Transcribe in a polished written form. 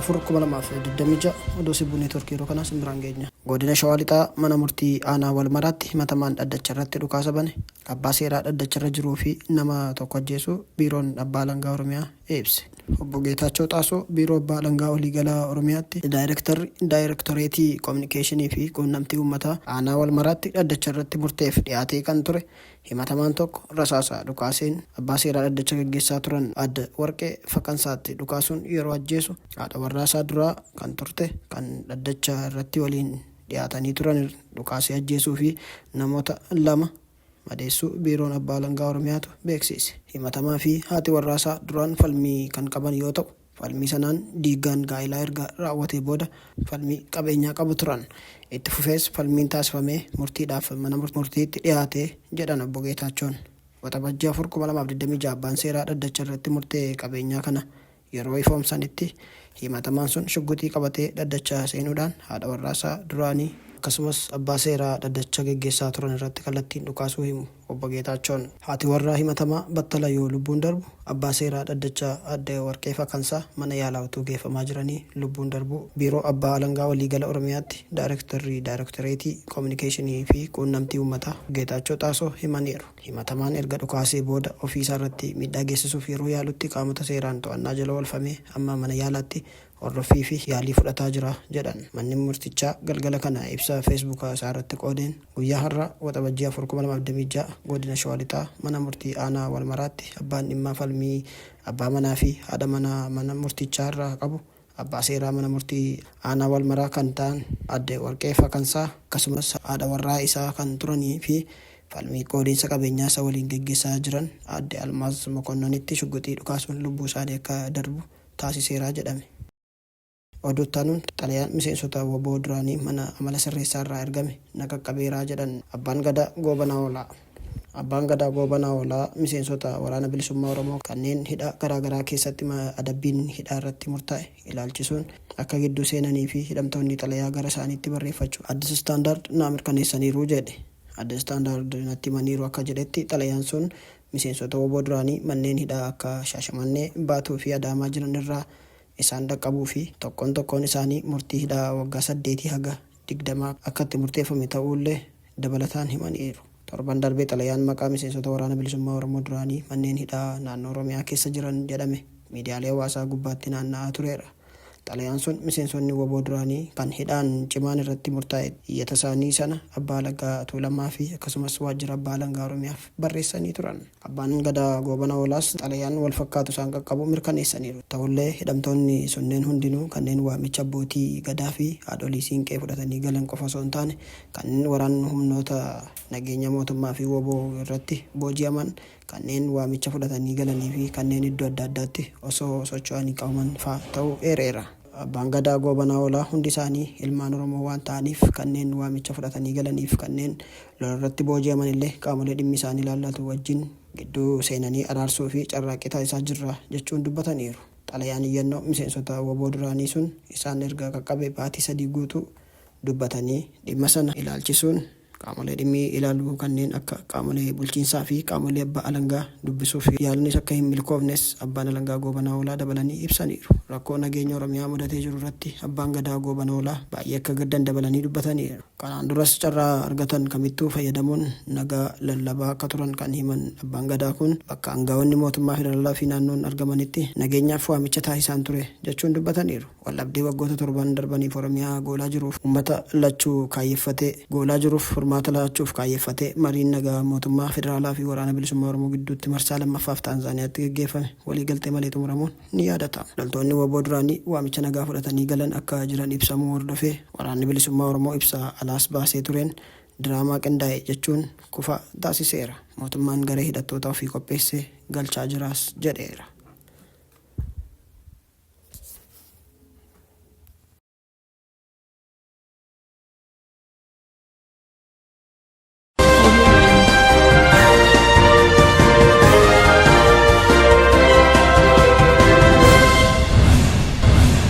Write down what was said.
4, 2026 Oduu Sibbuu Neetworkii yeroo kanaa isin biraan geenya. Godina Shawaa Lixaa Mana Murtii Aanaa Walmaraatti himatamaan dhaddacharratti dhukaasa bane abbaa seeraa dhaddacharra jiruu fi nama tokko ajjeesuu Biiroon Abbaa Alangaa Oromiyaa ibse. Obbo Geetaachoo Xaasoo Biiroo Abbaa Alangaa Waliigalaa Oromiyaatti Daayrektarri Daayrektoreetii Kominikeeshinii fi Quunnamtii Uummataa Aanaa Walmaraatti dhaddacharratti murteef dhiyaatee kan ture Himatamaan tokko rasaasa dhukaaseen abbaa seeraa dhaddacha gaggeessaa turan Aadde Warqee Faqansaatti dhukaasuun yeroo ajjeesu haadha warraa isaa duraa kan turte kan dhaddacha irratti waliin dhiyaatanii turan dhukaasee ajjeesuu fi namoota 2 madeessuu Biiroon Abbaa Alangaa Oromiyaatu beeksiise. Himatamaa fi haati warraasaa duraan falmii kan qaban yoo ta'u, Falmii sanaan diiggaan gaa'ilaa erga raawwatee booda falmii qabeenyaa qabu turan. Itti fufees falmiin taasifamee murtiidhaaf mana murtiitti dhiyaate jedhan Obbo Geetaachoon. Waxabajjii 4, 2026 abbaan seeraa dhaddacha irratti murtee qabeenyaa kana yeroo ifoomsanitti himatamaan sun shugguxii qabatee dhaddacha seenuudhaan haadha warraasaa duraanii akkasumas abbaa seeraa dhaddacha geggeessaa turan irratti kallattiin dhukaasuu himu. Obbo Geetaachoon. Haati warraa himatamaa battala yoo lubbuun darbu, abbaa seeraa dhaddacha Aadde Warqee Fakansaa mana yaalaa utuu geeffamaa jiranii lubbuun darbuu Biiroo Abbaa Alangaa Waliigala Oromiyaatti Daayrektarri Daayrektoreetii Kominikeeshinii fi Quunnamtii Uummataa Geetaachoo Xaasoo himaniiru. Himatamaan erga dhukaasee booda ofiisaarratti miidhaa geessisuuf yeroo yaalutti qaamota seeraan to'annaa jala oolfamee amma mana yaalaatti hordoffii fi yaalii fudhataa jira jedhan. Manni murtichaa galgala kana ibsa Feesbuuka isaarratti qoodeen, guyyaa har'a Waxabajjii 4, 2026 Godina Shawaa Lixaa Mana Murtii Aanaa Walmaraatti abbaan dhimmaa falmii abbaa manaa fi haadha manaa mana murtichaarraa qabu abbaa seeraa mana murtii aanaa Walmaraa kan ta'an Aadde Warqee Fakansaa akkasumas haadha warraa isaa kan turanii fi falmii qoodiinsa qabeenyaa isa waliin geggeessaa jiran Aadde Almaaz Mokonnonitti shugguxii dhukaasuun lubbuu isaanii akka darbu taasiseera jedhame. Oduu itti aanuun xalayaan miseensota wbo duraanii mana amala sirreessaa irraa ergame na qaqqabeera jedhan Abbaan Gadaa Goobanaa Hoolaa. Abbaan Gadaa Goobanaa Hoolaa miseensota Waraana Bilisummaa Oromoo kanneen hidhaa garaa garaa keessatti adabbiin hidhaa irratti murtaa'e ilaalchisuun akka gidduu seenanii fi hidhamtoonni xalayaa gara isaaniitti barreeffachuu Addis Standard naa mirkaneessaniiru jedhe. Addis Standard natti himaniiru akka jedhetti xalayaan sun Miseensota wbo duraanii manneen hidhaa akka Shaashamannee, Baatuu fi Adaamaa jiran irraa isaan dhaqqabuu fi tokkoon tokkoon isaanii murtii hidhaa waggaa saddeetii haga digdamaa akka itti murteeffame ta'uullee dabalataan himaniiru. Torban darbe xalayaan maqaa miseensota Waraana Bilisummaa Oromoo duraanii manneen hidhaa naannoo Oromiyaa keessa jiran jedhame miidiyaalee hawaasaa gubbaatti naanna'aa tureera. Xalayaan sun miseensonni wbo duraanii kan hidhaan cimaan irratti murtaa'e iyyata isaanii sana Abbaa Alangaa Tuulamaa fi akkasumas Waajjira Abbaa Alangaa Oromiyaaf barreessanii turan. Abbaan Gadaa Goobana Hoolaas xalayaan wal fakkaatu isaan qaqqabuu mirkaneessaniiru. Ta'ullee hidhamtoonni sunneen hundinuu kanneen waamicha abbootii Gadaa fi haadholii Siinqee fudhatanii galan qofa osoo hin taane kanneen waraan humnoota nageenya mootummaa fi wbo irratti booji'aman kanneen waamicha fudhatanii galanii fi kanneen iddoo adda addaatti osoo socho'anii qabaman fa'a ta'uu eereera. Abbaan Gadaa Goobanaa Hoolaa hundi isaanii ilmaan Oromoo waan ta'aniif kanneen waamicha fudhatanii galaniif kanneen lolarratti booji'aman illee qaamolee dhimmi isaan ilaallatu wajjin gidduu seenanii araarsuu fi carraaqqii taasisaa jirra jechuun dubbataniiru. Xalayaan iyyannoo miseensota wbo duraanii sun isaan erga qaqqabe baatii 3 guutuu dubbatanii, dhimma sana ilaalchisuun qaamolee dhimmi ilaalu kanneen akka qaamolee bulchiinsaa fi qaamolee abbaa alangaa dubbisuuf yaaluunis akka hin milkoofnes Abbaan Alangaa Goobanaa Hoolaa dabalanii ibsaniiru. Rakkoo nageenya Oromiyaa mudatee jiru irratti Abbaan Gadaa Goobana Hoolaa baay'ee akka gaddan dabalanii dubbataniiru. Kanaan duras carraa argatan kamittuu fayyadamuun nagaa lallabaa akka turan kan himan Abbaan Gadaa kun, bakka angawoonni mootummaa federaalaa fi naannoon argamanitti nageenyaaf waamicha taasisaan ture jechuun dubbataniiru. Waldhabdee waggoota torban darbaniif Oromiyaa goolaa jiruuf ummata lachuu kaayyeffatee goolaa jiruuf furmaata laachuuf kaayyeffatee mariin nagaa mootummaa federaalaa fi Waraana Bilisummaa Oromoo gidduutti marsaa lammaffaaf Taanzaaniyaatti geggeeffame waliigaltee malee xumuramuun ni yaadatama. Loltoonni wbo duraanii waamicha nagaa fudhatanii galan akka jiran ibsamuu hordofee Waraanni Bilisummaa Oromoo ibsa alaas baasee tureen diraamaa qindaa'e jechuun kufa taasiseera. Mootummaan garee hidhattootaa ofii qopheessee galchaa jiraas jedheera.